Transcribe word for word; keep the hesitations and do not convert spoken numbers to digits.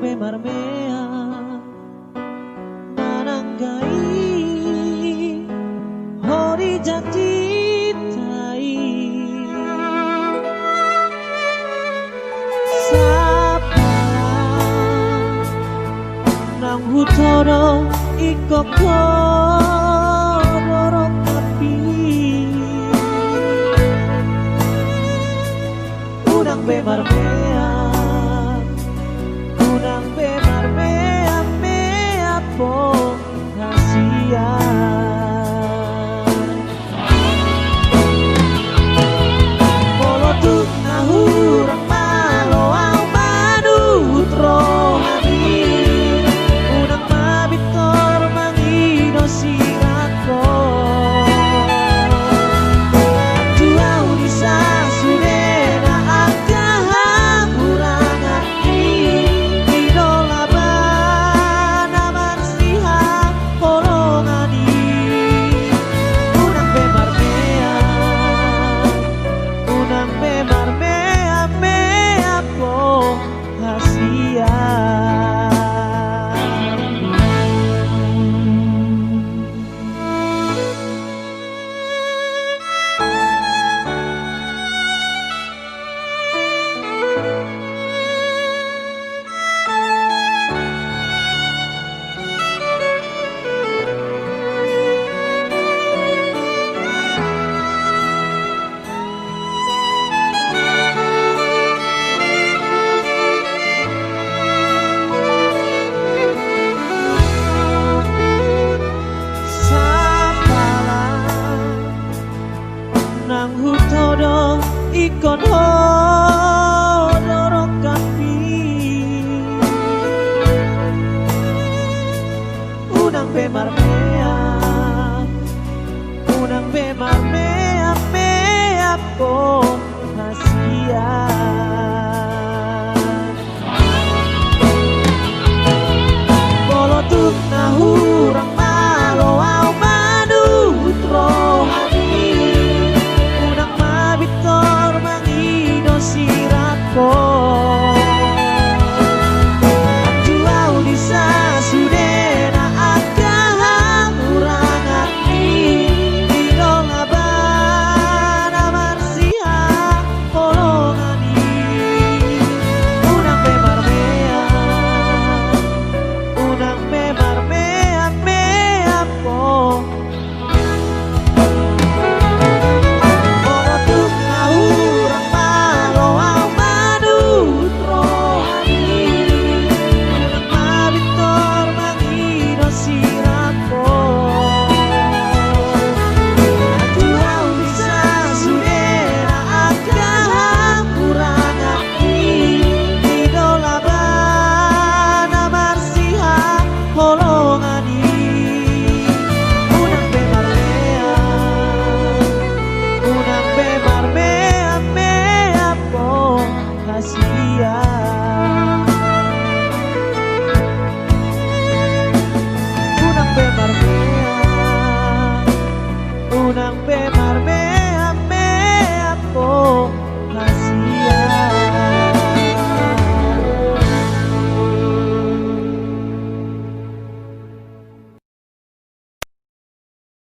Pe marmea manang gabe ho di jatinta i. Sapa nang hutodo ingkon ho do rongkappi. Unang be marmea, unang be marmea-mea po hasian. Molo tung na hurang malo au manut rohami, unang ma pintor mangido sirathon. Tuau ni sasudena angka hahurangan i, di dolaba na marsihaholongan i. Unang be marmea, unang be marmea-mea po hasian. Sapa nang hutodo ingkon ho do rongkappi. Unang be marmea, unang be marmea-mea po hasian. Molo tung na hurang malo au manut rohami, unang ma pintor mangido sirathon. Tuau ni sasudena angka hahurangan i, di dolaba na marsihaholongan i. Unang be marmea, unang be marmea-mea po hasian. Molo tung na hurang malo au manut rohami, unang ma pintor mangido sirathon. Tuau ni sasudena angka hahurangan i, di dolaba na marsihaholongan i. Unang be marmea, unang be marmea-mea po hasian.